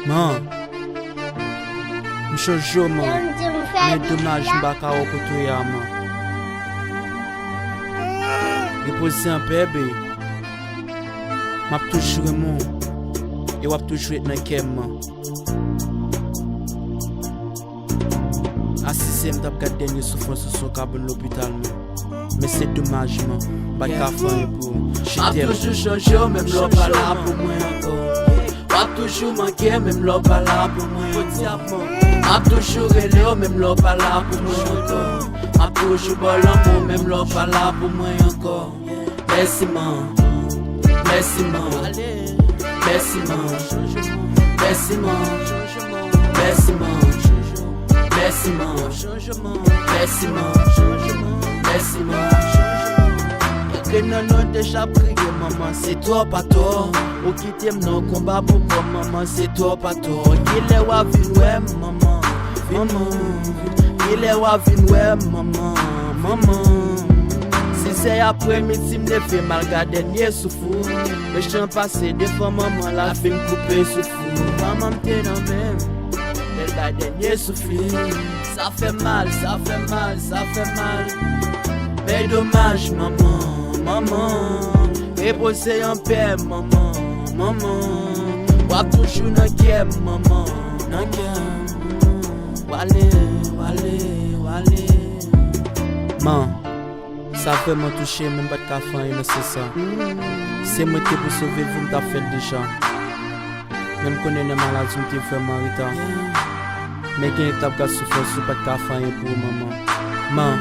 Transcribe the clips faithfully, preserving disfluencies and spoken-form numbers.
Man, m chonje w, man. Men domaj, m pa ka wè w kote w ye a, man. Repoze anpè, bae. M ap toujou renmen w. E w ap toujou ret nan kè m, man. Asize m t ap gad dènye soufrans ou sou kabann lopital, man. Men se domaj, man, m pa t ka fè anyen pou ou. Je t'aime. M ap toujou chonje w, menm lè w pa la pou mwen ankò. W ap toujou manke m, menm lè w pa la pou mwen ankò. M ap toujou rele w, menm lè w pa la pou mwen ankò. M ap toujou ba w lanmou, menm lè w pa la pou mwen ankò. Mèsi, man. Mèsi, man. Mèsi, man. Mèsi, man. Mèsi, man. Mèsi, man. Mèsi, man. Mèsi, man. Antre nan nou deja priye, manman, se twòp atò. Ou kite m nan konba pou kò m, manman, se twòp atò. Kilè w a vin wè m, manman? Manman. Kilè w a vin wè m, manman? Manman. Sizè apremidi, m leve m al gad dènye souf ou. Mechan pase devan manman, l al fin koupe souf ou. Manman m te nan men m, lè l bay dènye souf li. Sa fè mal, sa fè mal, sa fè mal. Men domaj, manman, manman. Repoze anpè, manman, manman. W ap toujou nan kè m, manman, nan kè m. W ale, w ale, w ale. Man, sa vrèman touche m, men m pa t ka fè anyen nan sans sa. Se mwen ki te pou sove vi w, m t ap fè l deja. Men m konnen nan maladi w m te vrèman an reta. Men genlè t ap gad soufrans ou, pa t ka fè anyen pou ou, manman. Man,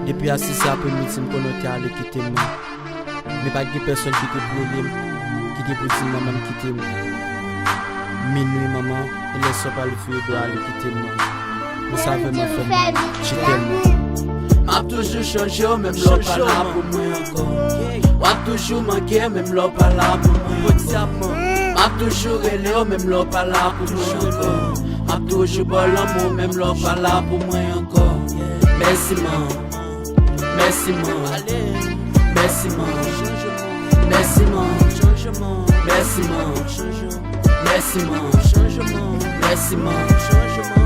depi a sis è apremidi, m konnen w te ale kite m, man. Men pa t gen pèsonn ki te pou rele m, ki te pou di m manman m kite m. Minwi, manman, e lè sa w pral vire do w ale kite m, man. Men sa vrèman fè m mal. Je t'aime, man. M ap toujou chonje w, menm lè w pa la pou mwen ankò. W ap toujou manke m, menm lè w pa la pou mwen ankò. M ap toujou rele w, menm lè w pa la pou mwen ankò. M ap toujou ba w lanmou, menm lè w pa la pou mwen ankò. Mèsi, man. Mèsi, man. Mèsi, man. Mèsi, man. Mèsi, man. Mèsi, man. Mèsi, man.